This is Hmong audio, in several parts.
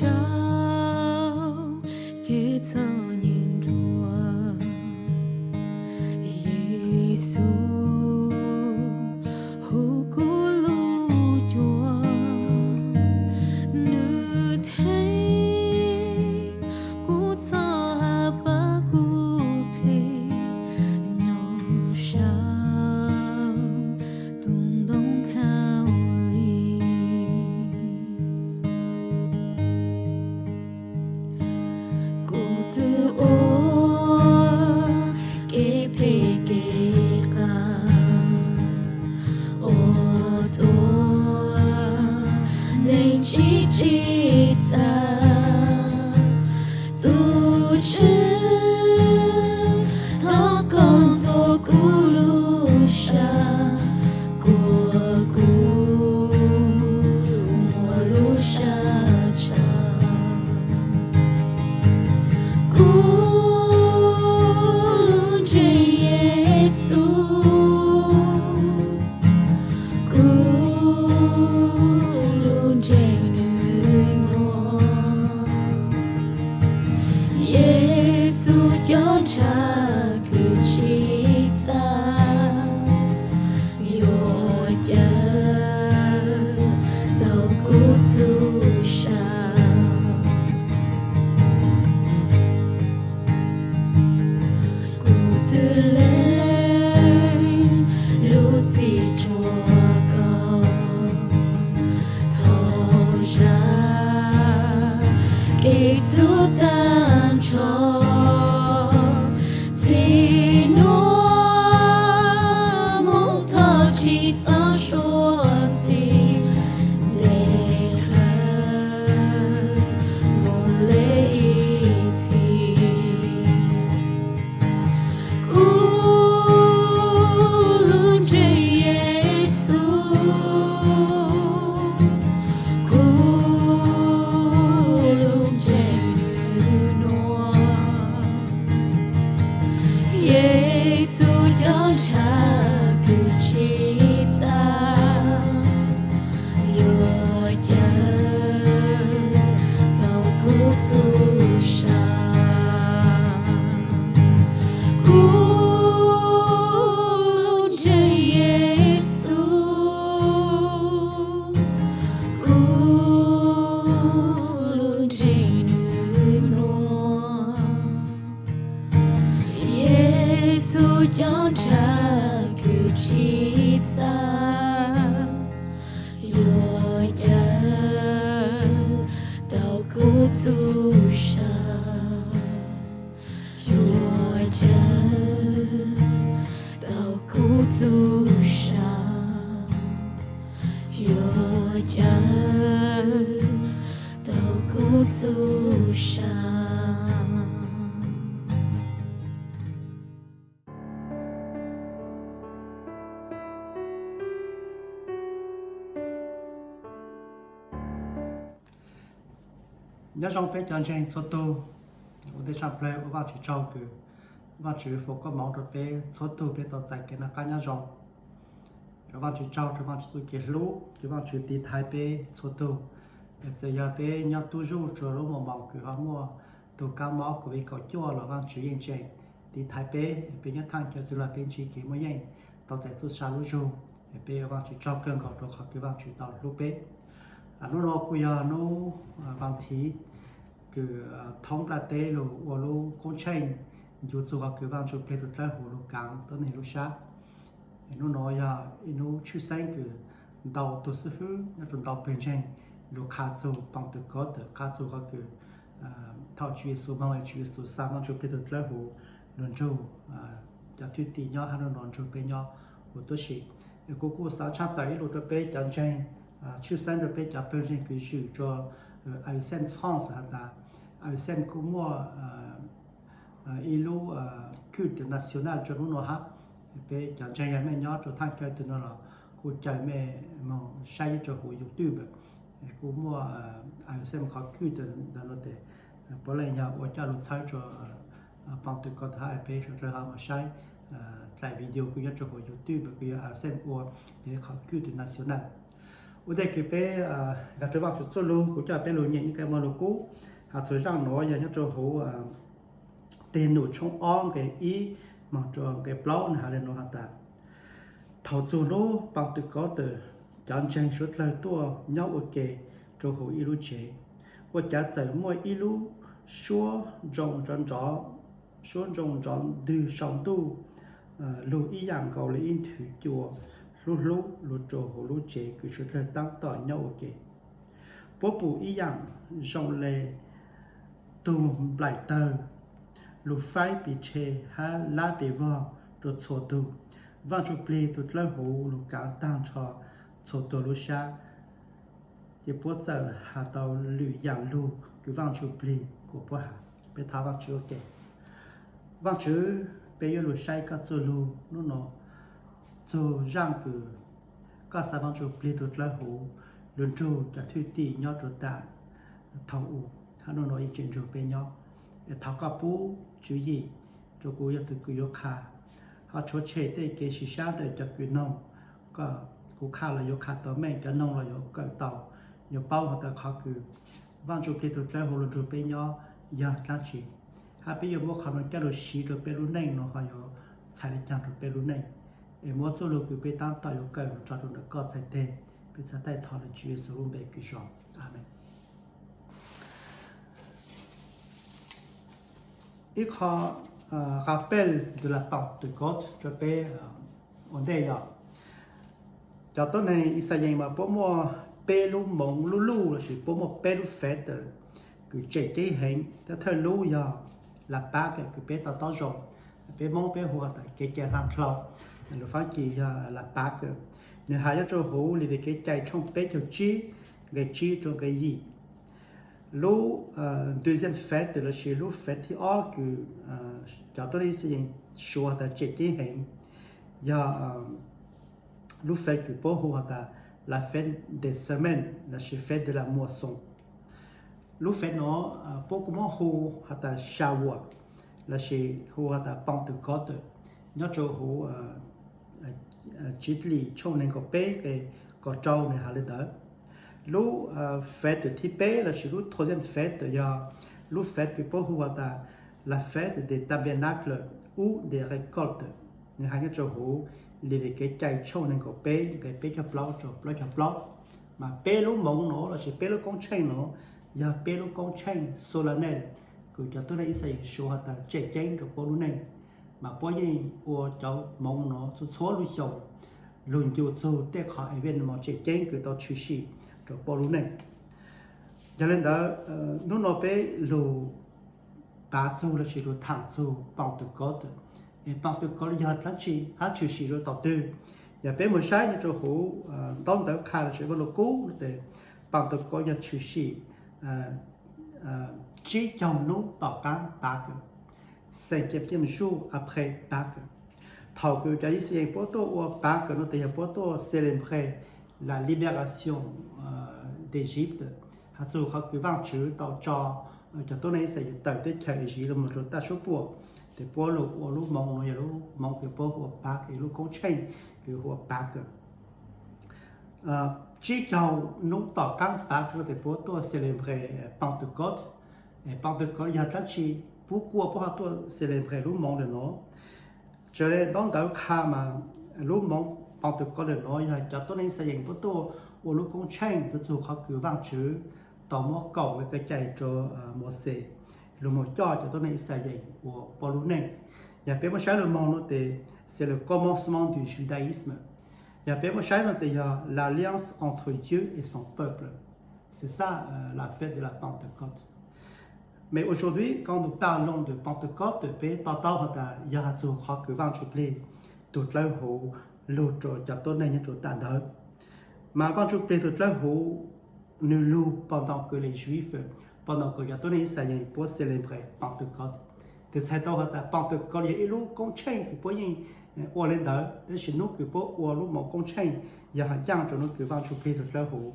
Rau kev txom nyem nruam, Yexus hu kuv lub cuab, nws theej kuv txoj hauv pab kuv dlej, nyob saum tus ntoo Khauvlim. Kuv twb ua kev phem kev qas, ua tuag neeg tsis tsim txom. Tus Tswv, thov koj ntxuav kuv lub siab, kuas kuv muaj lub siab tsawv. Kuv lub ntsej Yexus, kuv lub ntsej nws nuav. Yexus cov ntshav kws tsim txom, yuav cawm tau kuv txhua sa. Kuv twb lees lub txim rua koj, thov zam kev txhub tag nrho. Txij nuav moog thov tsis txhob suav ntxhi, ntes dlhau moog le ib txhis. Kuv lub ntsej Yexus, kuv lub ntsej nws nuav. Yexus cov ntshav kws tsim txom, yuav cawm tau kuv txhua sa. Kuv lub ntsej Yexus, kuv lub ntsej nws nuav. Yexus cov ntshav kws tsim txom, yuav cawm tau kuv txhua sa. Yuav cawm tau kuv txhua sa. Yuav cawm tau kuv txhua sa. Nyob zoo peb cov ntseeg txhua tug, ua ntej tshaj plawg ua Vaajtswv tsaug kws Vaajtswv foom koob moov rau peb txhua tug peb tau txais kev noj qab nyob zoo. Ua Vaajtswv tsaug rau Vaajtswv txuj kev hlub, kws Vaajtswv tiv thaiv peb txhua tug. Txawm yog peb nyob tub zuj rua lub moos moos kws ho muaj tug kab mob COVID kaum cuaj los Vaajtswv yeej tseem tiv thaiv peb, peb nyob thaaj caw twg los peb ntsib kev muaj yeej, tau txais txuj sa lub zug. Peb ua Vaajtswv tsaug kawg nkaus rau qhov kws Vaajtswv tau hlub peb. Hnub no kuj yog hnub vaas thiv kws thoob nplaj teb lug ua lub koob tsheej ncu txug qhov kws Vaaj Ntsuj Plig tug dlawb huv lug kaav tuab neeg lub sab. Hnub no yog ib hnub tshwj xeeb kws ntau tug xib hwb nyob rua ntau pawg ntseeg lug qha txug Pom Twm Kov Twm, qha txug qhov kws thaum Tswv Yexus moog, Tswv Yexus xa Vaaj Ntsuj Plig tug dlawb huv lug nrug cov thwj tim nyob hab nrug nrug peb nyob huv tuab si. Kuv kuj xaav tshaj tawm ib lus rua peb cov ntseeg, tshwj xeeb rua peb cov pawg ntseeg kws zwm rua AUSEM France has tas, AUSEM kuj muaj ib lub kws tw nacional rua hnub no hab. Peb cov ntseeg yog mej nyob rua thaaj caw tug no los kuj caw mej moog saib nyob rua huv YouTube, kuj muaj AUSEM qhov kws tw ntawd no tes puav leej yog ua coj lug txhawb rua Pom Twm Kov Twm hab peb suav dlawg ho moog saib dlaim video kws nyob rua huv YouTube kws yog AUSEM ua, yog qhov kws tw nacional. Ua ntej kws peb nkag rua Vaajtswv txuj lug, kuv coj peb lug nyeem ib nqe moog lug kub has txug zaaj nuav yog nyob rua huv Teg Num tshooj ob nqe ib moog rua nqe plaub, nwg has le nuav has tas: Thaus txug nub Pau Twm Kov Twm, cov ntseeg suav dlawg tuaj nyob ua ke rua huv ib lub tsev, ua cav txawm muaj ib lub suab ntsoo nrov nrov, suab ntsoo nrov ntwg sau ntuj lug ib yaam nkaus le ib nthwv cua hlub hlub lug rua huv lub tsev kws suav dlawg taab tom nyob ua ke. Puab pum ib yaam zoo le tug nplaim tawg lug faib pes tshe hab lab pes vog rua txhua tug. Vaaj Ntsuj Plig tug dlawb huv lug kaav taag nrho txhua tug lub sab, ces puab txawm has tau lwm yaam lug kws Vaaj Ntsuj Plig kuas puab has. Peb thov Vaajtswv ua ke. Vaajtswv, peb yuav lug saib koj txuj lug nub nuav txug zaaj kws koj xa Vaaj Ntsuj Plig tug dlawb huv lug nrug cov thwj tim nyob rua tam thaum u hab nub nuav ib tseem nrug peb nyob. Thov koj pub tswv yim rua kuv yog tug kws yuav qha, ho tshuav tshem tej kev sim sab ntawm cov kws noog. Kuv qha los yuav qha tau meej, cov noog los yuav kawm tau, yuav paub has tas qhov kws Vaaj Ntsuj Plig tug dlawb huv lug nrug peb nyob yog dlaab tsi, hab peb yuav muab qhov nuav coj lug siv rua peb lub neej nuav ho yuav txhais le caag rua peb lub neej. Es muab txuj lug kws peb taab tom yuav kawm nuav tso rua ntawm koj txhais teg, peb txhad taij thov le Tswv Yexus lub npe kws zoo. Amees. Ib qho rappel de la Pentecôte rua peb ua ntej yog cov tuab neeg Yixalayees mas puab muaj peb lub moov lub luj lossis puab muaj peb lub fête kws tseem ceeb heev. Thawj thawj lub yog La Pâque kws peb to taub zoo, peb Moob peb hu tas kev cai hla dlhau, lus Faab Kis yog La Pâque. Nwg has nyob rua huv Levis Kev Cai tshooj peb caug tsib nqe tsib rua nqe yim. Lub deuxième fête lossis lub fête thib ob kws cov tuab neeg Yixalayees suav tas tseem ceeb heev yog lub fête kws puab hu has tas la fête des semaines lossis fête de la moisson. Lub fête nuav puab kuj muab hu has tas Shavuot lossis hu has tas Pentecôte, nyob rua huv Txiv Lim tshooj neeg nkaum peb nqe kaum rau nwg has le ntawd. Lub fête thib peb lossis lub troisième fête yog lub fête kws puab hu has tas la fête des Tabernacles ou des Récoltes, nwg has nyob rua huv Levis Kev Cai tshooj neeg nkaum peb nqe peb caug plaub rua plaub caug plaub. Mas peb lub moov nuav lossis peb lub koob tsheej nuav yog peb lub koob tsheej solennel kws cov tuab neeg Yixalayees suav has tas tseem ceeb rua puab lub neej. Mas puab yeej ua cov moov nuav txhua txhua lub xyoo lug ncu txug tej qhov événement tseem ceeb kws tau tshwm sim rua puab lub neej. Yog le ntawd, nub nuav peb lug pav txug lossis lug thaam txug Pentecôte. Pentecôte yog dlaab tsi hab tshwm sim rua tom twg? Yog peb moog saib nyob rua huv ntaub ntawv qha lossis Vaaj Lug Kub tes Pentecôte yog tshwm sim tsib caug nub tom qaab Pâques, cinquième jour après Pâques. Thaum kws cov Yixalayees puab tuaj ua Pâques nuav tes yog puab tuaj célébrer la libération d'Égypte, has txug qhov kws Vaajtswv tau tso cov tuab neeg Yixalayees tawm teb chaws Iziv lug moog rua taaj suab puam. Tes puab lug ua lub moov nuav yog lub moov kws puab hu ua Pâques, lub koob tsheej kws hu ua Pâques. Tsib caug nub tom qaab Pâques tes puab tuaj célébrer Pentecôte. Pentecôte yog dlaab tsi, puab kuas puab ho tuaj célébrer lub moov le nuav? Raws le ntaub ntawv qha mas lub moov Pentecôte le nuav yog cov tuab neeg Yixalayees puab tuaj ua lub koob tsheej kws txug qhov kws Vaajtswv tau muab kaum le kev cai rua Mauxes lug moog coj cov tuab neeg Yixalayees ua puab lub neej. Yog peb muab saib lug moog nuav tes c'est le commencement du judaïsme. Yog peb muab saib nuav tes yog l'alliance entre Dieu et son peuple. C'est ça la fête de la Pentecôte. Mais aujourd'hui, quand nous parlons de Pentecôte, peb to taub has tas yog has txug qhov kws Vaaj Ntsuj Plig tug dlawb huv lug rua cov tuab neeg nyob rua tam ntawd. Mas Vaaj Ntsuj Plig tug dlawb huv nwg lug pendant que les Juifs, pendant que cov tuab neeg Yixalayees puab célébrer Pentecôte. Tes txhais tau has tas Pentecôte yog ib lub koob tsheej kws puab yeej ua le ntawd, tab sis nub kws puab ua lub moov koob tsheej yog has caaj rua nub kws Vaaj Ntsuj Plig tug dlawb huv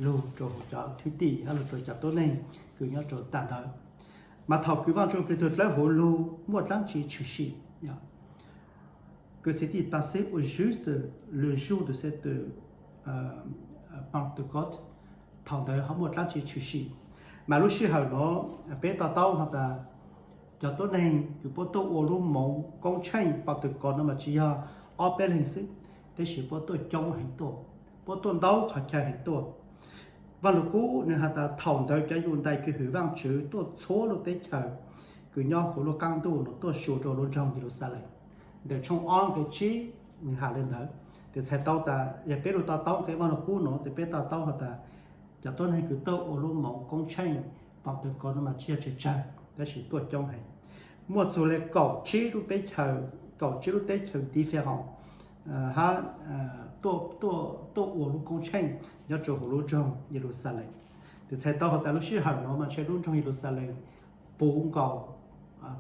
lug rua huv cov thwj tim hab lug rua cov tuab neeg kws nyob rua tam ntawd. Mas thaum kws Vaaj Ntsuj Plig tug dlawb huv lug muaj dlaab tsi tshwm sim? Que s'est-il passé au juste le jour de cette Pentecôte, thaum ntawd ho muaj dlaab tsi tshwm sim. Mas lub sij hawm no peb to taub has tas cov tuab neeg kws puab tuaj ua lub moov koob tsheej Pentecôte no mas tsi yog ob peb leeg xwb, tab sis puab tuaj coob heev tuaj, puab tuaj ntau qhov chaw heev tuaj. Vaaj Lug Kub nwg has tas thaum ntawd cov Yudais kws hwm Vaajtswv tuaj txhua lub teb chaws kws nyob huv lub qaab ntuj no tuaj su rua lub nroog Yeluxalees. Ntawm tshooj ob nqe tsib nwg has le ntawd. Tes txhais tau tas yog peb lug to taub nqe Vaaj Lug Kub no tes peb to taub has tas cov tuab neeg kws tuaj ua lub moov koob tsheej Pentecôte no mas tsi yog tsawg tsawg, tab sis tuaj coob heev. Muaj txug le kaum tsib lub teb chaws, kaum tsib lub teb chaws différent hab tuaj ua lub koob tsheej nyob rua huv lub nroog Yeluxalees. Tes txhais tau has tas lub sij hawm no mas ntshe lub nroog Yeluxalees puv nkaus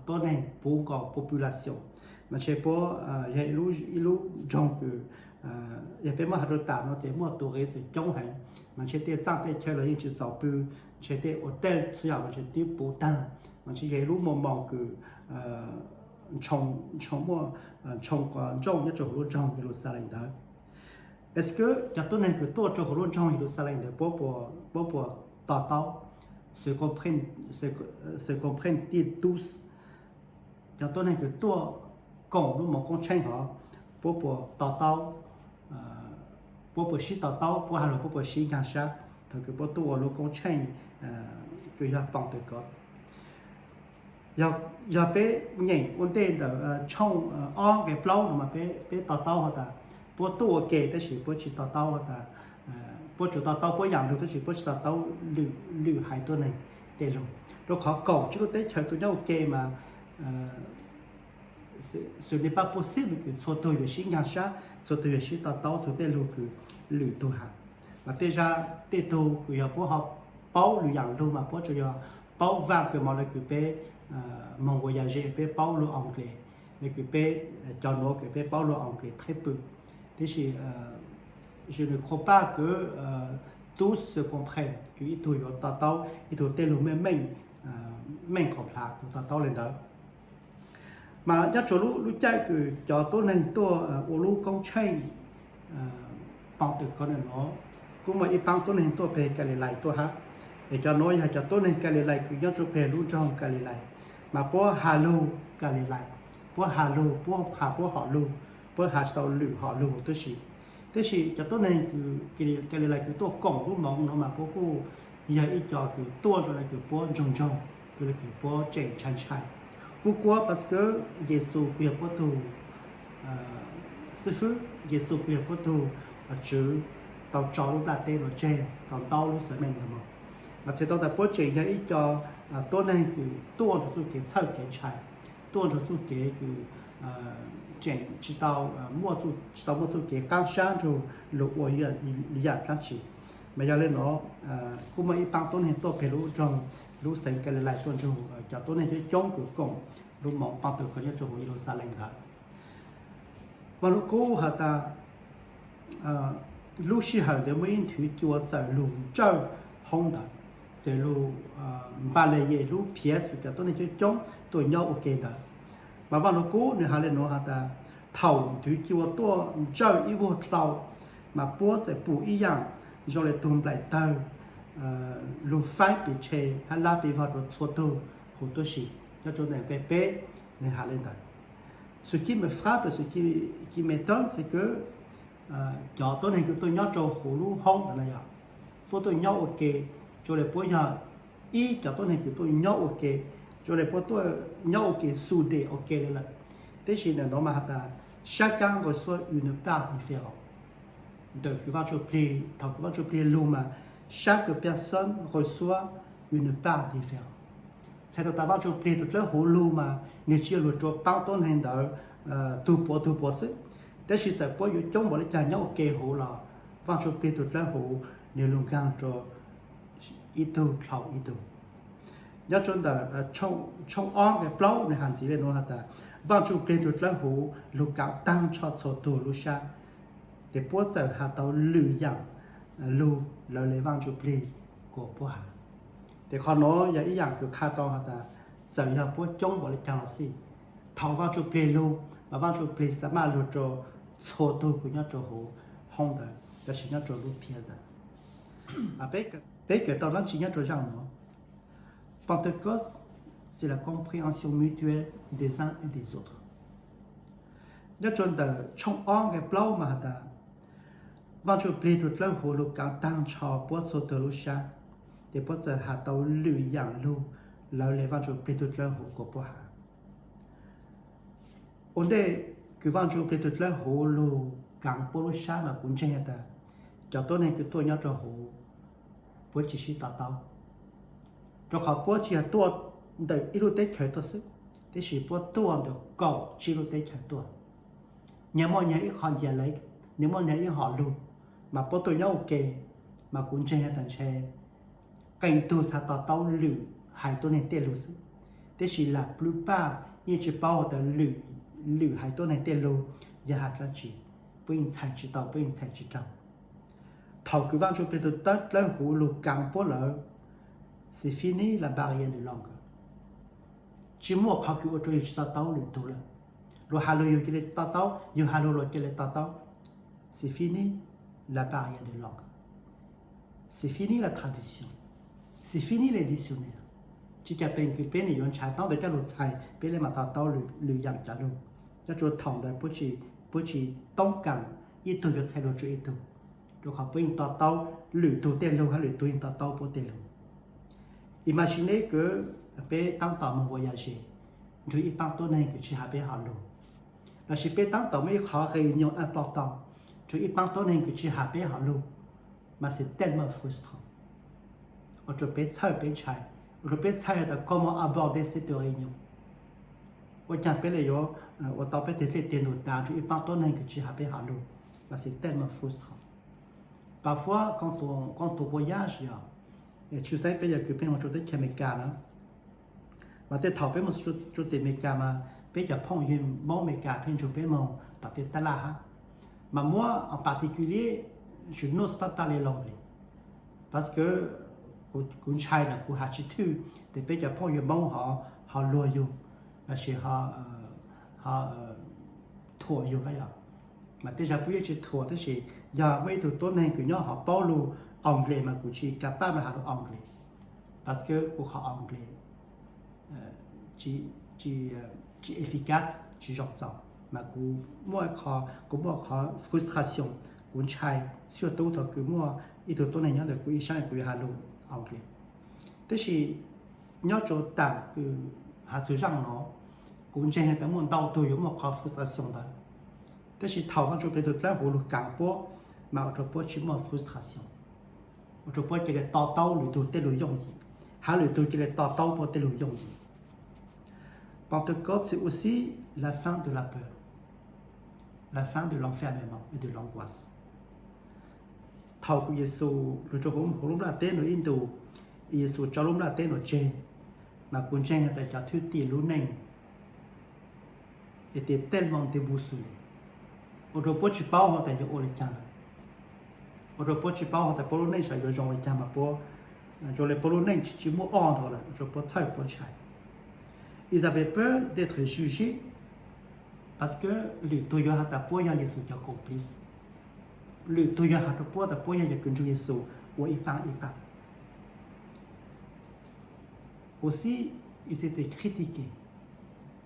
tuab neeg, puv nkaus population, mas ntshe puab yog ib lub nroog kws yog peb muab has rua tas no tes muaj tus qiv xwm coob heev, mas ntshe tej txaaj tej chaw los yeej tsi txaus pw, ntshe tej ua tej txhua yaam mas ntshe twb puv taag, mas ntshe yog ib lub moos moos kws ntshoo ntsooj nyob rua huv lub nroog Yeluxalees ntawd. Es kws cov tuab neeg kws tuaj rua huv lub nroog Yeluxalees ntawd puab puas to taub, se comprennent-ils tous, cov tuab neeg kws tuaj koom lub moov koob tsheej hov, puab puas to taub, puab puas sib to taub, puab has lug puab puas sib nkaag sab thaum kws puab tuaj ua lub koob tsheej kws yog Pentecôte. Yog peb nyeem ua ntej ntawm tshooj ob nqe plaub no mas peb to taub has tas puab tuaj ua ke tab sis puab tsi to taub has tas, puab tsuas to taub puab yaam lug tab sis puab tsi to taub lwm haiv tuab neeg tej lug, rua qhov kaum tsib lub teb chaws tuaj nyob ua ke mas ce n'est pas possible kws txhua tug yuav sib nkaag sab, txhua tug yuav sib to taub txhua tej lug kws lwm tug has. Mas tej zag tej tug kws yog puab ho paub lwm yaam lug mas puab tsuas yog paub vaaj kws mos le kws peb moog ua yam ze peb paub lug Anglais, le kws peb cov nuav kws peb paub lug Anglais theb pw. Tab sis je ne crois pas que tous se comprennent, kws ib tug yuav to taub ib tug tej lug meej meej, meej kom plhav kws to taub le ntawd. Mas nyob rua lub caij kws cov tuab neeg tuaj ua lub koob tsheej Pentecôte no, kuj muaj ib paab tuab neeg tuaj peg Kalilais tuaj hab. Es cov nuav yog cov tuab neeg Kalilais kws nyob rua peg lub nroog Kalilais, mas puab has lug Kalilais, puab has lug, puab has puab hom lug, puab has tsi tau lwm hom lug huv tib si. Tab sis cov tuab neeg Kalilais kws tuaj koom lub moov no mas puab kuj yog ib co kws tuaj zoo le kws puab ntsoog ntsoog, zoo le kws puab tseem ntshai ntshai. Puab kuab parce que Yexus kws yog puab tug xib fwb, Yexus kws yog puab tug tswv tau tso lub nplaj teb nuav tseg tau ntau lub xeem meej no. Mas txhais tau tas puab tseem yog ib co tuab neeg kws tuaj nrug txuj kev txhawj kev ntshai, tuaj nrug txuj kev kws tseem tsi tau muaj txuj kev qaab sab nrug lug ua yam dlaab tsi. Mas yog le nuav kuj muaj ib paab tuab neeg tuaj peg lub nroog, lub xeev Kalilais tuaj nrug cov tuab neeg coob coob kws koom lub moov Pentecôte nyob rua huv Yeluxalees ntawd. Vaaj Lug Kub has tas lub sij hawm ntawd muaj ib nthwv cua txawm lug ntsawj hoob ntawd, txawm lug npaj le yem lub phiav xwm cov tuab neeg coob coob tuaj nyob ua ke ntawd. Mas Vaaj Lug Kub nwg has le nuav has tas thaum nthwv cua tuaj ntsawj ib vuag dlhau, mas puab txawm pum ib yaam zoo le tug nplaim tawg lug faib pes tshe hab lab pes vog rua txhua tug huv tib si. Nyob rua ntawm nqe peb nwg has le ntawd. Ce qui me frappe, ce qui m'étonne, c'est que cov tuab neeg kws tuaj nyob rua huv lub hoob ntawd na yog puab tuaj nyob ua ke, zoo le puab yog ib cov tuab neeg kws tuaj nyob ua ke, zoo le puab tuaj nyob ua ke soudé ua ke le lawm. Tab sis ntawm nuav mas has tas chaque personne reçoit une part différente. Ntawm kws Vaaj Tsug Plig, thaum kws Vaaj Tsug Plig lug mas chaque personne reçoit une part différente. Txhais tau tas Vaaj Tsug Plig tug dlawb huv lug mas nwg tsi yog lug rua paab tuab neeg ntawd tug puav tug puav xwb, tab sis txawm puab yuav coob npaum le caag nyob ua ke huv los Vaaj Tsug Plig tug dlawb huv nwg lug nkaag rua ib tug dlhau ib tug. Nyob rua ntawm tshooj ob nqe plaub nwg has ntxiv le nuav has tas Vaaj Tsug Plig tug dlawb huv lug kaav taag nrho txhua tug lub sab, tes puab txawm has tau lwm yaam lug lawv le Vaaj Tsug Plig kuas puab has. Tes qhov nuav yog ib yaam kws qha tau has tas txawm yog puab coob npaum le caag los xij, thaum Vaaj Tsug Plig lug mas Vaaj Tsug Plig xav maj lug rua txhua tug kws nyob rua huv hoob ntawd, tab sis nyob rua lub phiav ntawd. Peb kawm tau dab tsi nyob rau zaaj nuav? Pentecôte, c'est la compréhension mutuelle des uns et des autres. Nyob rau ntawm tshooj ob nqe plaub mas has tas, Vaajtswv Plig tug dlawb huv lug kaav taag nrho puab txhua tug lub sab, ces puab txawm has tau lwm yaam lug lawv le Vaajtswv Plig tug dlawb huv kuas puab has. Ua ntej kws Vaajtswv Plig tug dlawb huv lug kaav puab lub sab mas kuv ntseeg has tas, cov tuab neeg kws tuaj nyob rau huv, puab tsi sib to taub, rau qhov puab tsi yog tuaj ntawm ib lub teb chaws tuaj xwb, tab sis puab tuaj ntawm kaum tsib lub teb chaws tuaj. Nyag muaj nyag ib qho ntiag le, nyag muaj nyag ib hom lug, mas puab tuaj nyob ua ke, mas kuv ntseeg has tas ntshe qee tug txhad to taub lwm haiv tuab neeg tej lug xwb, tab sis la plub paj yeej tsi paub has tas lwm haiv tuab neeg tej lug yog has dlaab tsi, puab yeej txhais tsi tau, puab yeej txhais tsi raug. Thaum kws Vaajtswv Plig tug dlawb huv lug kaav puab lawm, c'est fini la barrière de langue. Tsi muaj qhov kws ua rau yug tsi to taub lwm tug lawm. Luag has lug yug ca le to taub, yug has lug luag ca le to taub. C'est fini la barrière de langue. C'est fini la traduction. C'est fini le dictionnaire. Tsi ca peem kws peb nim yuav ntshai tau ntawm coj lug txhais peb le mas to taub lwm yaam cav lug. Nyob rua thaum ntawd puab tsi toob kaam ib tug yuav txhais lug tsua ib tug, rua qhov puab yeej to taub lwm tug tej lug hab lwm tug yeej to taub puab tej lug. Imagine kws peb taab tom moog voyage nrug ib paab tuab neeg kws tsi has peb hom lug, lossis peb taab tom muaj ib qhov réunion important nrug ib paab tuab neeg kws tsi has peb hom lug, mas c'est tellement frustrant. Ua rua peb txhawj peb ntshai, ua rua peb txhawj tas comment aborder cette réunion. Ua caag peb le yuav ua tau peb tug dlej tug ntug tas nrug ib paab tuab neeg kws tsi has peb hom lug, mas c'est tellement frustrant. Parfois quand on, quand on voyage, yog tshwj xeeb peb yog kws pheej moog rua teb chaws Amelikas na, mas tej thaum peb moog rua tim Amelikas mas peb cov phooj ywg Moob Amelikas pheej nrug peb moog tom tej taj laj hab, mas muab en particulier, je n'ose pas parler l'anglais, parce que kuv ntshai na kuv has tsi thwj tes peb cov phooj ywg Moob ho luag yug lossis ho thuam yug na yog. Mas tej zag puab yeej tsi thuam tab sis yog muaj ib tug tuab neeg kws nyob ho paub lug Anglais mas kuv tsi kav pab mas has lug Anglais, parce que kuv qhov Anglais tsi efficace, tsi zoo txaus, mas kuv muaj, kuv muaj qhov frustration, kuv ntshai xyuaj tub thaum kws muaj ib tug tuab neeg nyob ntawm kuv ib sab kuv yuav has lug Anglais. Tab sis nyob rua tam kws has txug zaaj no, kuv ntseeg has tas muaj ntau tug yuav muaj qhov frustration ntawd, tab sis thaum Vaajtswv Plig tug dlawb huv lug kaav puab, mas ua rua puab tsi muaj frustration, ua rua puab ca le to taub lwm tug tej lug yooj yim, hab lwm tug ca le to taub puab tej lug yooj yim. Pentecôte, c'est aussi la fin de la peur, la fin de l'enfermement et de l'angoisse. Thaum kws Yexus lug rua huv lub nplaj teb nuav ib ntus, Yexus tso lub nplaj teb nuav tseg, mas kuv ntseeg has tas cov thwj tim lub neej était tellement déboussolés, ua rua puab tsi paub has tas yuav ua le caag lawm, ua rua puab tsi paub has tas puab lub neej sav yuav zoo le caag mas puab, zoo le puab lub neej tsi, tsi muaj oj ntog lawm, ua rua puab txhawj puab ntshai. Ils avaient peur d'être jugés, parce que lwm tug yuav has tas puab yog Yexus cov complice, lwm tug yuav has rua puab tas puab yog cov kws nrug Yexus ua ib paab ib paab. Aussi, ils étaient critiqués,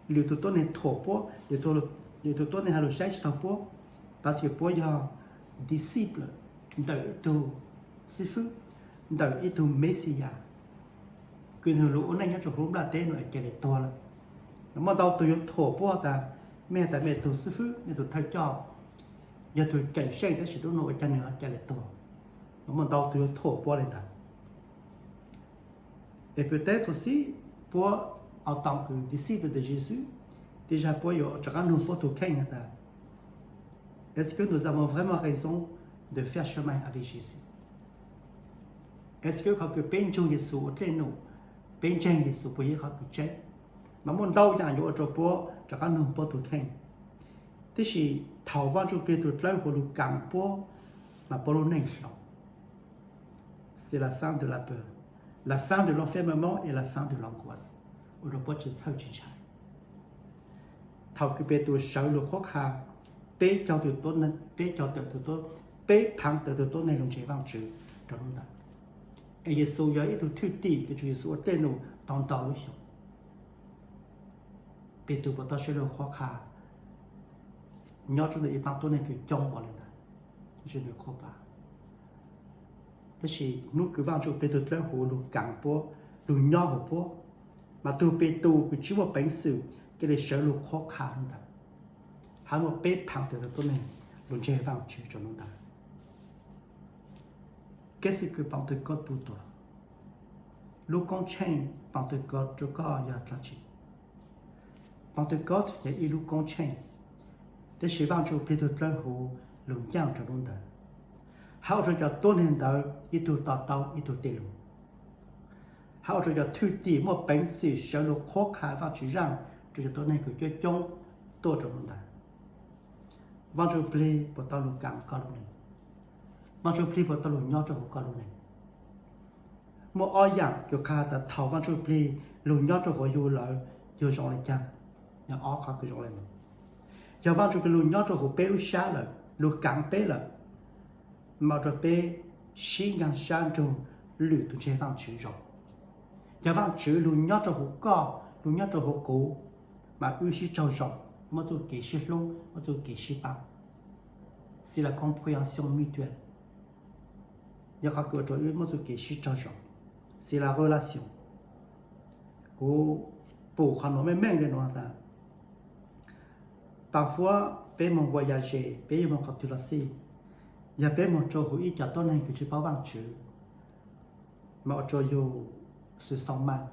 lwm tug tuab neeg thuam puab, lwm tug tuab neeg has lug saib tsi taug puab, parce que puab yog disciple ntawm ib tug xib fwb, ntawm ib tug Mexiyas kws nwg lug ua neej nyob rua huv lub nplaj teb nuav ca le tuag lawm. Muaj ntau tug yuav thuam puab tas, mej has tas mej tug xib fwb, mej tug thawj coj, yog tug kawm seej tab sis lub nuav ua caag nwg ca le tuag. Muaj ntau tug yuav thuam puab le ntawd. Et peut-être aussi, puab en tant que disciple de Jésus, tej zag puab yuav rov qaab nug puab tug kheej has tas, est-ce que nous avons vraiment raison de faire chemin avec Jésus? Est-ce que qhov kws peb nrug Yexus ua dlej num, peb ntseeg Yexus puas yog ib qhov kws tseeb? Mas muaj ntau yaam yuav ua rua puab rov qaab nug puab tug kheej. Tab sis thaum Vaajtswv Plig tug dlawb huv lug kaav puab, mas puab lub neej hloov. C'est la fin de la peur, la fin de l'enfermement et la fin de l'angoisse, ua rua puab tsi txhawj tsi ntshai. Thaum kws Petus sawv lug qhuab qha peb caug tawm, peb caug tawm, peb phaav tawm tug tuab neeg lug ntseeg Vaajtswv, rau hnub ntawd. Es Yexus yog ib tug thwj tim, Yexus ua tej num tau ntau lub xyoo. Petus puas tau sawv lug qhuab qha nyob rau ntawm ib paab tuab neeg kws coob npaum li ntawd? Tsi nws qhuab pa. Tab sis hnub kws Vaajtswv plig tug dlawb huv lug kaav puab, lug nyob huv puab, mas tug Petus kws tsi muaj peev xwm cia li sawv lug qhuab qha hnub ntawd, hab muaj peb phav tawm tuab neeg lug ntseeg Vaajtswv rau hnub ntawd. Koj xib kws Petus koj puv tuam, lub koob tsheej Petus koj rua koj yog dlaab tsi? Petus koj yog ib lub koob tsheej, tab sis Vaajtswv plig tug dlawb huv lug ncaaj rua hnub ntawd, hab ua rua cov tuab neeg ntawd ib tug to taub ib tug tej lug, hab ua rua cov thwj tim muaj peev xwm sawv lug qhuab qha Vaajtswv zaaj rua cov tuab neeg kws coob coob tuaj rua hnub ntawd. Vaajtswv plig puas tau lug kaav koj lub neej? Vaajtswv plig puas tau lug nyob rua huv koj lub neej? Muaj ob yaam kws qha tas thaum Vaajtswv plig lug nyob rua huv yug lawm, yug zoo le caag? Yog ob qhov kws zoo le nuav. Yog Vaajtswv plig lug nyob rua huv peb lub sab lawm, lug kaav peb lawm, mas ua rua peb sib ncaaj sab nrug lwm tug ntseeg Vaajtswv zoo. Yog Vaajtswv lug nyob rua huv koj, lug nyob rua huv kuv, mas wb sib raug zoo, muaj txuj kev sib hlub, muaj txuj kev sib paab. C'est la compréhension mutuelle. Yog qhov kws ua rua wb muaj txuj kev sib raug zoo, c'est la relation. Kuv pum qhov nuav meej meej le nuav tas, parfois peb moog voyager, peb yuav moog qhov twg los xij, yog peb moog rua huv ib cov tuab neeg kws tsi paub Vaajtswv, mas ua rua yug se sent mal,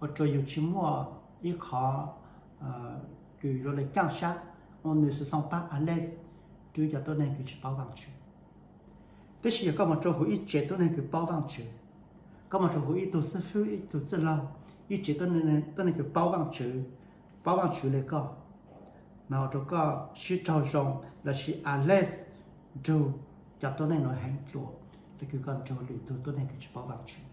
ua rua yug tsi muaj ib qhov kws zoo le caaj sab, on ne se sent pas à l'aise rua ib cov tuab neeg kws tsi paub Vaajtswv. Tab sis yog koj moog rua huv ib tsev tuab neeg kws paub Vaajtswv, koj moog rua huv ib tug xib fwb, ib tug txwj laug, ib tsev tuab neeg kws paub Vaajtswv, paub Vaajtswv le koj, mas ua rua koj sib raug zoo lossis à l'aise nrug cov tuab neeg nuav heev dlua le kws koj nrug lwm tug tuab neeg kws tsi paub Vaajtswv.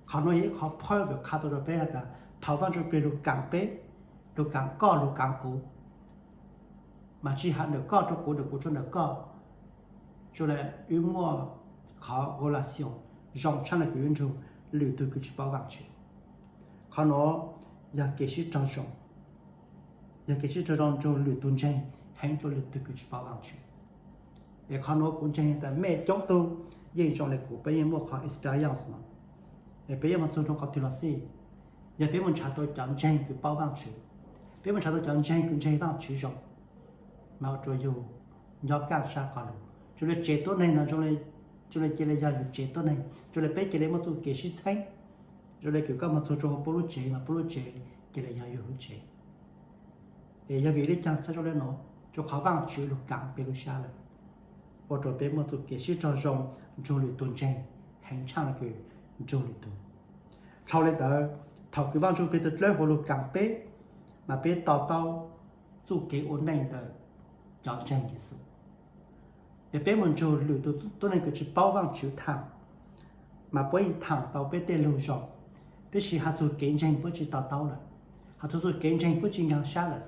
Qhov nuav yog ib qhov phawb kws qha tau rua peb has tas thaum Vaajtswv plig lug kaav peb, lug kaav koj, lug kaav kuv, mas tsi has ntawm koj rua kuv, ntawm kuv rua ntawm koj, zoo le wb muaj qhov relation zoo tshaaj le kws wb nrug lwm tug kws tsi paub Vaajtswv. Qhov nuav yog kev sib raug zoo, yog kev sib raug zoo nrug lwm tug ntseeg heev dlua lwm tug kws tsi paub Vaajtswv. Es qhov nuav kuv ntseeg tas mej coob tug yeej zoo le kuv, peb yeej muaj qhov experience nuav. Es peb yuav moog txug rua qhov twg los xij, yog peb moog nrhav tau cov ntseeg kws paub Vaajtswv, peb moog nrhav tau cov ntseeg kws ntseeg Vaajtswv zoo, mas ua rua yug nyob kaaj sab quas lug, zoo le tsev tuab neeg nuav zoo le cia le yog yug tsev tuab neeg, zoo le peb cia le muaj txuj kev sib txheeb, zoo le kws koj moog txug rua huv puab lub tsev mas puab lub tsev cia le yog yug lub tsev. Es yog vim le caag txhaj zoo le nuav? Rua qhov Vaajtswv lug kaav peb lub sab lawm, ua rua peb muaj txuj kev sib raug zoo nrug lwm tug ntseeg heev tshaaj le kws nrug lwm tug. Dlhau le ntawd, thaum kws Vaajtswv plig tug dlawb huv lug kaav peb, mas peb to taub txuj kev ua neej ntawm cov ntseeg Yexus. Yog peb moog nrug lwm tug tuab neeg kws tsi paub Vaajtswv thaam, mas puab yeej thaam tau peb tej lug zoo, tab sis has txug kev ntseeg puab tsi to taub lawm, has txug txuj kev ntseeg puab tsi ncaag sab lawm.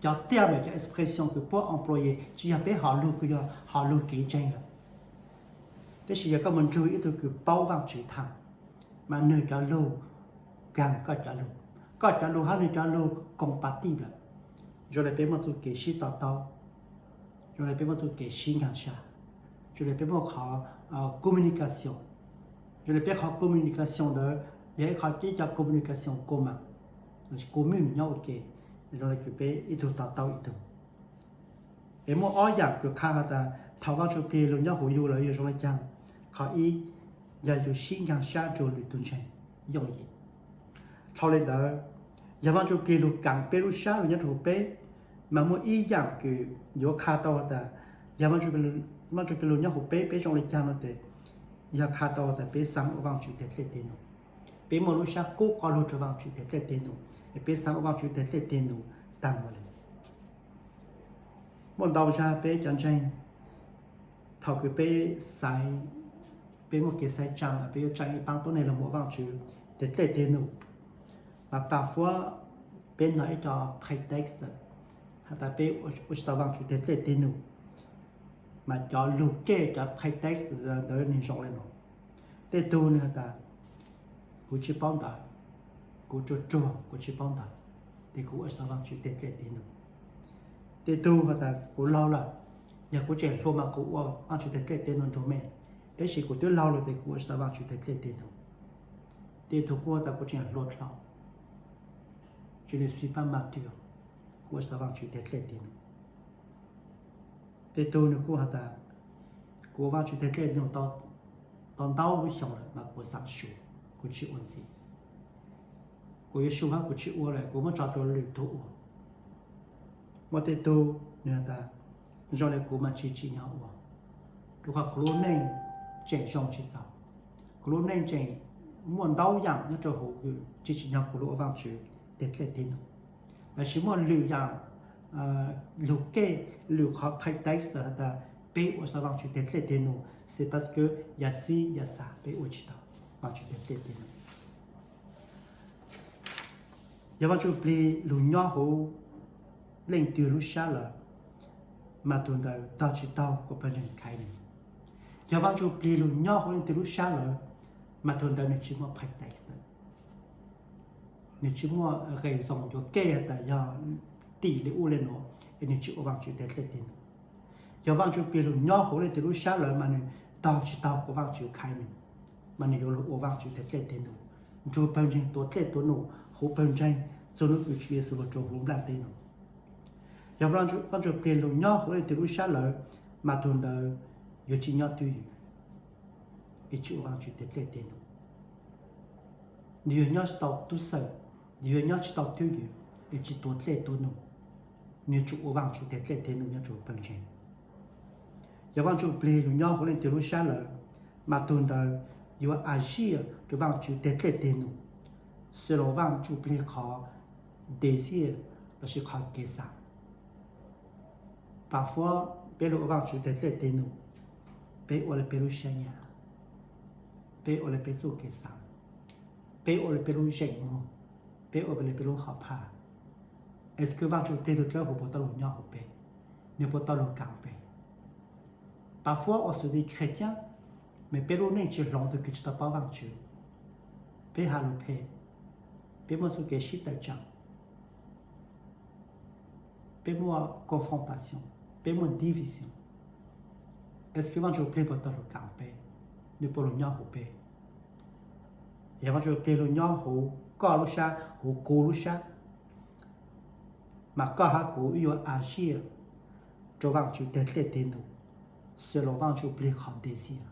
Cov tiaj ntawm cov expression kws puab employee tsi yog peb hom lug, kws yog hom lug kev ntseeg lawm. Tab sis yog koj moog nrug ib tug kws paub Vaajtswv thaam, mas nwg cov lug kag koj cov lug, koj cov lug hab nwg cov lug compatible lawm. Zoo le peb muaj txuj kev sib to taub, zoo le peb muaj txuj kev sib ncaag sab, zoo le peb muaj qhov communication, zoo le peb qhov communication ntawd yog ib qhov ib co communication commun, commun nyob ua ke, zoo le kws peb ib tug to taub ib tug. Es muaj ob yaam kws qha has tas thaum Vaajtswv plig lug nyob huv yug lawm yug zoo le caag. Qhov ib, yog yug sib ncaag sab nrug lwm tug ntseeg yooj yim. Dlhau le ntawd, yog Vaajtswv plig lug kaav peb lub sab lug nyob rua huv peb, mas muaj ib yaam kws yuav qha tau has tas yog Vaajtswv plig lug nyob huv peb, peb zoo le caag no tes, yog qha tau has tas peb xaav ua Vaajtswv teg dlej teg num, peb muaj lub sab kub quas lug rua Vaajtswv teg dlej teg num, es peb xaav ua Vaajtswv teg dlej teg num taag mus le. Muaj ntau zag peb cov ntseeg, thaum kws peb xaiv, peb muaj kev xaiv tsaa, peb yuav tsaa ib paab tuab neeg lug ua Vaajtswv teg dlej teg num, mas parfois peb nrug ib co pretext has tas peb ua tsi tau Vaajtswv teg dlej teg num. Mas cov lug kej, cov pretext ntawd nws zoo li no. Tej tug nws has tas, kuv tsis paub ntawv, kuv ruam ruam kuv tsis paub ntawv, ces kuv ua tsis tau Vaajtswv teg dlej teg num. Tej tug has tas kuv laug lawm, yog kuv tseem hluas mas kuv ua Vaajtswv teg dlej teg num nrug mej, tab sis kuv twb laug lawm ces kuv ua tsis tau Vaajtswv teg dlej teg num. Tej tug kuj has tas kuv tseem hluas dhau, je ne suis pas mature, kuv ua tsis tau Vaajtswv teg dlej teg num. Tej tug nws kuj has tas, kuv ua Vaajtswv teg dlej teg num tau ntau lub xyoo lawm mas kuv xaav su, kuv tsis ua ntxiv. Kuv yuav su hab kuv tsis ua lawm, kuv muab tso rua lwm tug ua. Muaj tej tug nws has tas, zoo le kuv mas tsis tsim nyog ua, rua qhov kuv lub neej tseem zoo tsis txaus, kuv lub neej tseem muaj ntau yaam nyob rua huv, tsis tsim nyog kuv lug ua Vaajtswv teg dlej teg num. Lossis muaj lwm yaam lug kej, lwm qhov pretext has tas peb ua tsis tau Vaajtswv teg dlej teg num, c'est parce que yam xib yam xav peb ua tsis tau Vaajtswv teg dlej teg num. Yog Vaajtswv plig lug nyob huv leej twg lub sab lawm, mas tug ntawd tog tsis taug kuas pawg ntseeg khaiv nws. Yog Vaajtswv plig lug nyob huv leej twg lub sab lawm, mas tug ntawd nws tsis muaj pretext, nws tsis muaj raison yuav kej has tas yog tim li ub li nuav es nws tsis ua Vaajtswv teg dlej teg num. Yog Vaajtswv plig lug nyob huv leej twg lub sab lawm mas nws tog tsis taug kuas Vaajtswv khaiv nws, mas nws yuav lug ua Vaajtswv teg dlej teg num, nrug pawg ntseeg tuav dlej tuav num huv pawg ntseeg txug hnub kws Tswv Yexus lug rua huv nplaj teb num. Yog Vaajtswv plig lug nyob huv leej twg lub sab lawm, mas tug ntawd yuav tsis nyob twj ywm es tsis ua Vaajtswv teg dlej teg num. Nws yuav nyob tsis tau tub xawm, nws yuav nyob tsis tau twj ywm es tsis tuav dlej tuav num. Nws yuav tsum ua Vaajtswv teg dlej teg num nyob rua pawg ntseeg. Yog Vaajtswv plig lug nyob huv leej twg lub sab lawm, mas tug ntawd yuav agir rua Vaajtswv teg dlej teg num, xws los Vaajtswv plig qhov desir lossis qhov kev xaav. Pas fuab peb lug ua Vaajtswv teg dlej teg num, peb ua le peb lub siab nyaam, peb ua le peb txuj kev xaav, peb ua le peb lub zeem muag, peb ua le peb lub hom phaj. Es kws Vaajtswv plig tug dlawb huv puas tau lug nyob huv peb? Nws puas tau lug kaav peb? Pas fuab ua xwv li khej ciab, mas peb lub neej tsis hloov tug kws tsis tau paub Vaajtswv. Peb has lug phem, peb muaj txuj kev sib tawm tsaam, peb muaj confrontation, peb muaj division. Es kws Vaajtswv plig puas tau lug kaav peb? Nws puas lug nyob huv peb? Yog Vaajtswv plig lug nyob huv koj lub sab, huv kuv lub sab, mas koj hab kuv wb yuav agir rua Vaajtswv teg dlej teg num, xws los Vaajtswv plig qhov desir,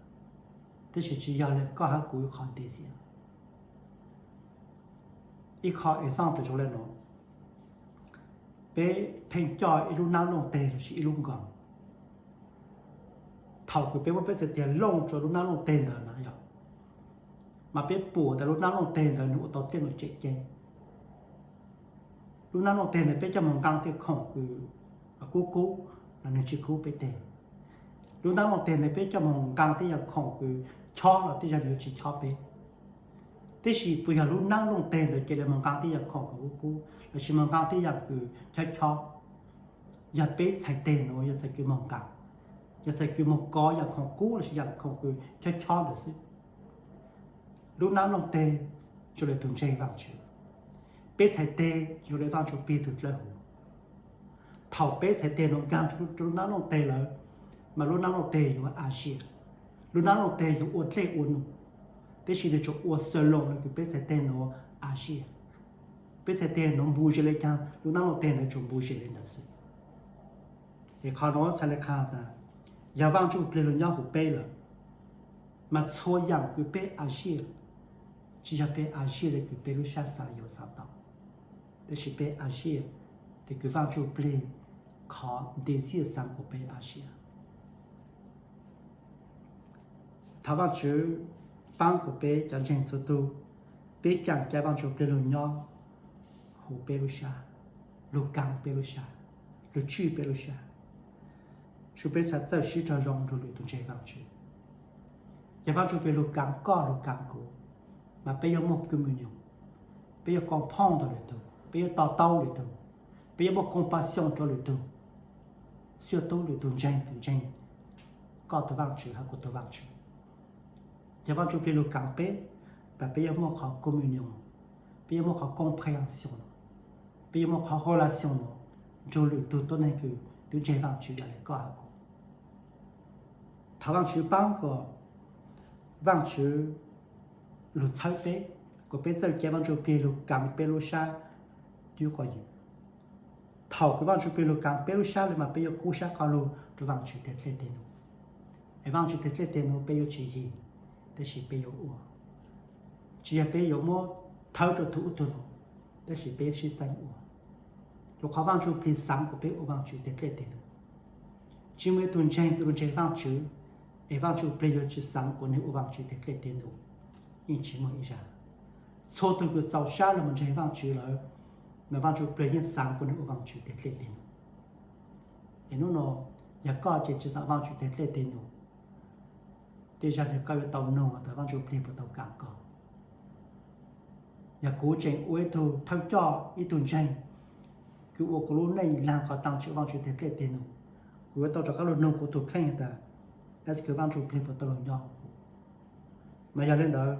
tab sis tsis yog le koj hab kuv wb qhov desir. Ib qho example zoo le nuav, peb pheej coj ib lub nab looj teg lossis ib lub nkoos. Thaum kws peb muab peb txhais teg looj rua lub nab looj teg ntawd na yog, mas peb pum tas lub nab looj teg ntawd nws ua tau tej lus tseem ceeb. Lub nab looj teg ntawd peb coj moog nqaa tej khoom kws kub kub los nws tsis kub peb teg. Lub nab looj teg ntawd peb coj moog nqaa tej yaam khoom kws chob los tej zag nws yuav tsis chob peb. Tab sis puas yog lub nab looj teg ntawd ca le moog nqaa tej yaam khoom kws kub kub lossis moog nqaa tej yaam kws chob chob? Yog peb txhais teg nuav yog txhais kws moog nqaa, yog txhais kws moog kov yaam khoom kub lossis yaam khoom kws chob chob ntawd xwb. Lub nab looj teg zoo le tug ntseeg Vaajtswv, peb txhais teg zoo le Vaajtswv plig tug dlawb huv. Thaum peb txhais teg nuav nkaag rua lub nab looj teg lawm, mas lub nab looj teg yuav agir, lub nab looj teg yuav ua dlej ua num, tab sis nws tsuas ua xws loo le kws peb txhais teg nuav agir. Peb txhais teg nuav npug zes le caag, lub nab looj teg ntawd tsuas npug zes le ntawd xwb. Es qhov nuav txhais le qha tas, yog Vaajtswv plig lug nyob huv peb lawm, mas txhua yaam kws peb agir, tsis yog peb agir le kws peb lub sab xaav yuav xaav tau, tab sis peb agir le kws Vaajtswv plig qhov desir xaav kuas peb agir. Thov Vaajtswv paab kuas peb cov ntseeg txhua tug, peb kaam ca Vaajtswv plig lug nyob huv peb lub sab, lug kaav peb lub sab, lug tswj peb lub sab, su peb txhaj txawj sib raug zoo nrug lwm tug ntseeg Vaajtswv. Yog Vaajtswv plig lug kaav koj lug kaav kuv, mas peb yuav muaj kws mus nyoog, peb yuav koo phooj ntawm lwm tug, peb yuav to taub lwm tug, peb yuav muaj compassion rua lwm tug, xyuaj tub lwm tug ntseeg, tug ntseeg koj tus Vaajtswv hab kuv tug Vaajtswv. Ces Vaaj Ntsujplig lug kaav peb, mas peb yuav muaj qhov communion, peb yuav muaj qhov compréhension, peb yuav muaj qhov relation nrug lwm tug tuab neeg kws tub ntseeg Vaajtswv yog le koj hab kuv. Thov Vaajtswv paab kuas Vaajtswv lug txhawb peb, kuas peb txawj ca Vaaj Ntsujplig lug kaav peb lub sab dub quas yws. Thaum kws Vaaj Ntsujplig lug kaav peb lub sab le mas peb yuav kub sab quas lug rua Vaajtswv teg dlej teg num. Es Vaajtswv teg dlej teg num peb yuav tsi yig, tab sis peb yuav ua. Tsi yog peb yuav muab thawb rua tug ub tug no, tab sis peb yuav sib txeeb ua. Rua qhov Vaaj Ntsujplig xaav kuas peb ua Vaajtswv teg dlej teg num. Tsi muaj ib tug ntseeg kws lug ntseeg Vaajtswv, es Vaaj Ntsujplig yuav tsi xaav kuas nwg ua Vaajtswv teg dlej teg num. Yeej tsi muaj ib zag. Txhua tug kws txaus sab lug moog ntseeg Vaajtswv lawm, mas Vaaj Ntsujplig yeej xaav kuas nwg ua Vaajtswv teg dlej teg num. Es nub no, yog koj tseem tsi xaav Vaajtswv teg dlej teg num, tej zag nwg koj yuav tau nug tas Vaaj Ntsujplig puas tau kaav koj. Yog kuv tseem ua ib tug thawj coj, ib tug ntseeg kws ua kuv lub neej laag qhov taag tsi ua Vaajtswv teg dlej teg num, kuv yuav tau rov qaab lug nug kuv tug kheej tas, es kws Vaaj Ntsujplig puas tau lug nyob huv kuv? Mas yog le ntawd,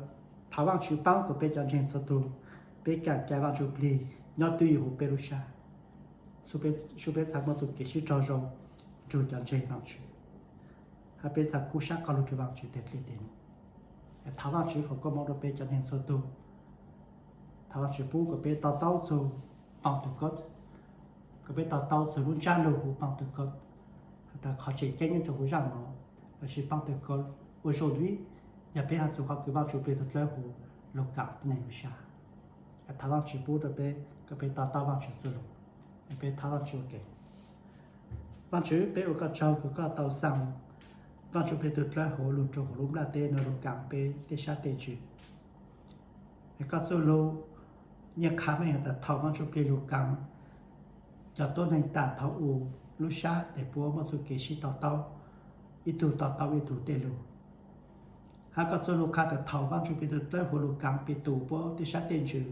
thov Vaajtswv paab kuas peb cov ntseeg txhua tug, peb kaam ca Vaaj Ntsujplig nyob twj ywm huv peb lub sab, sub peb txhad muaj txuj kev sib raug zoo nrug cov ntseeg Vaajtswv, hab peb txhad kub sab quas lug rua Vaajtswv teg dlej teg num. Thov Vaajtswv foom koob moov rua peb cov ntseeg txhua tug. Thov Vaajtswv pub kuas peb to taub txug Pentecost, kuas peb to taub txug lub ntsab lug huv Pentecost, has tas qhov tseem ceeb nyob rua huv zaaj no, lossis Pentecost aujourd'hui, yog peb has txug qhov kws Vaaj Ntsujplig tug dlawb huv lug kaam tuab neeg lub sab. Thov Vaajtswv pub rua peb kuas peb to taub Vaajtswv txuj lug. Peb thov Vaajtswv ua ke. Vaajtswv, peb ua koj tsaug kws koj tau xaa Vaaj Ntsujplig tug dlawb huv lug rua huv lub nplaj teb nuav lug kaam peb tej sab tej ntsws. Es koj txuj lug yeej qha meej has tas thaum Vaaj Ntsujplig lug kaam cov tuab neeg tas thaum u, lub sab tes puab muaj txuj kev sib to taub, ib tug to taub ib tug tej lug. Hab koj txuj lug qha tas thaum Vaaj Ntsujplig tug dlawb huv lug kaam peb tug puab tej sab tej ntsws,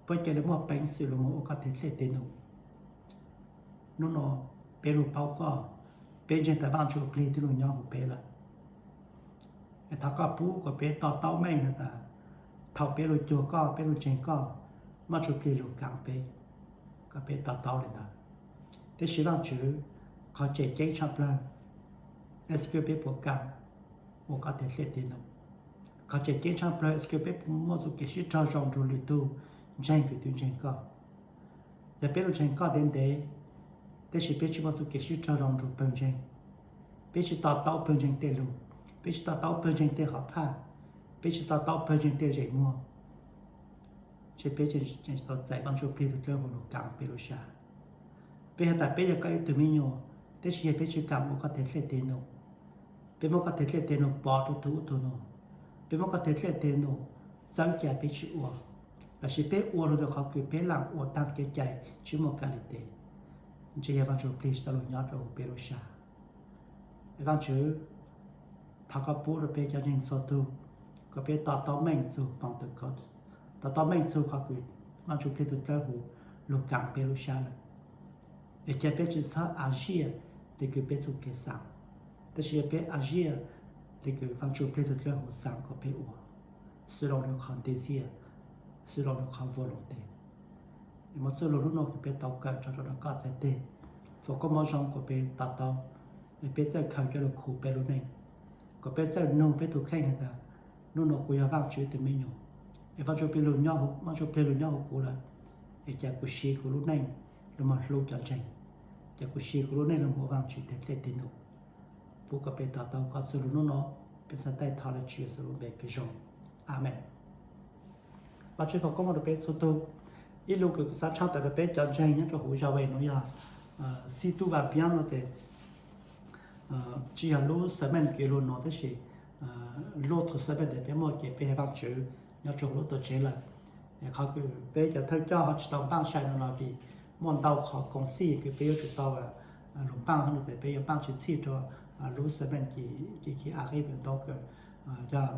puab ca le muaj peev xwm lug moog ua koj teg dlej teg num. Nub no peb lug paub koj, peb ntseeg tas Vaaj Ntsujplig twb lug nyob huv peb lawm. Es thov koj pub kuas peb to taub meej has tas thaum peb lug cuag koj, peb lug ntseeg koj, Vaaj Ntsujplig lug kaam peb, kom peb to taub le ntawd. Tab sis Vaajtswv, qhov tseem ceeb tshaaj plawg es kws peb puas kaam ua koj teg dlej teg num. Qhov tseem ceeb tshaaj plawg es kws peb puas muaj txuj kev sib raug zoo nrug lwm tug ntseeg kws twb ntseeg koj. Yog peb lug ntseeg koj ntev ntev, tab sis peb tsi muaj txuj kev sib raug zoo nrug pawg ntseeg, peb tsi to taub pawg ntseeg tej lug, peb tsi to taub pawg ntseeg tej hom phaj, peb tsi to taub pawg ntseeg tej zeem muag, ces peb tseem tsi tau txais Vaaj Ntsujplig tug dlawb huv lug kaam peb lub sab. Peb has tas peb yog koj ib tug me nyuam, tab sis yog peb tsi kaam ua koj teg dlej teg num, peb muab koj teg dlej teg num pov rua tug ub tug no, peb muab koj teg dlej teg num txawb ca peb tsi ua, lossis peb ua lug rua qhov kws peb laam ua taag kev cai tsi muaj kali tes, ntshe yog Vaaj Ntsujplig tsi tau lug nyob rua huv peb lub sab. Es Vaajtswv, thov koj pub rua peb cov ntseeg txhua tug, kom peb to taub meej txug Pentecost, to taub meej txug qhov kws Vaaj Ntsujplig tug dlawb huv lug kaam peb lub sab lawm. Es ca peb tsi txhob agir le kws peb txuj kev xaav, tab sis yog peb agir le kws Vaaj Ntsujplig tug dlawb huv xaav kom peb ua, selon nwg qhov desir, selon nwg qhov volonté. Es muaj txuj lug nub no kws peb tau kawm tso rua koj txhais teg, foom koob moov zoo kom peb to taub, es peb txawj khaws coj lug khu peb lub neej, kom peb txawj nug peb tug kheej has tas, nub no kuv yog Vaajtswv tug me nyuam, es Vaaj Ntsujplig lug nyob, Vaaj Ntsujplig lug nyob huv kuv lawm, es ca kuv siv kuv lub neej lug moog hlub cov ntseeg, ca kuv siv kuv lub neej lug moog ua Vaajtswv teg dlej teg num. Pub kom peb to taub koj txuj lug nub no, peb txhais teg thov le Tswv Yexus lub npe kws zoo. Amees. Vaajtswv foom koob moov rua peb txhua tug. Ib lus kws kuv xaav tshaaj tawm rua peb cov ntseeg nyob rua huv Yawm Vajtswv no yog, si tu va bien no tes, tsi yog lub sermon kws lug no tab sis lub thawj sermon tes peb muaj kev pe hawm Vaajtswv nyob rua huv lub tuam tsev lawm. Qhov kws peb cov thawj coj ho tsi tau npaaj sai no los vim muaj ntau qhov koom xij kws peb yuav tsum tau lug npaaj hab no tes peb yuav npaaj tsi txhij rua lub sermon kis kis a qib vim ntau kws yog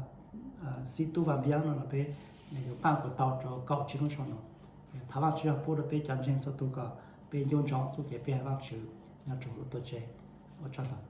si tu va bien no los peb yuav npaaj kuas tau rua kaum tsib lub sij hawm no. Thov Vaajtswv pub rua peb cov ntseeg txhua tug kom peb nco ntsoov txuj kev pe hawm Vaajtswv nyob rua huv lub tuam tsev. Ua tsaug ntau.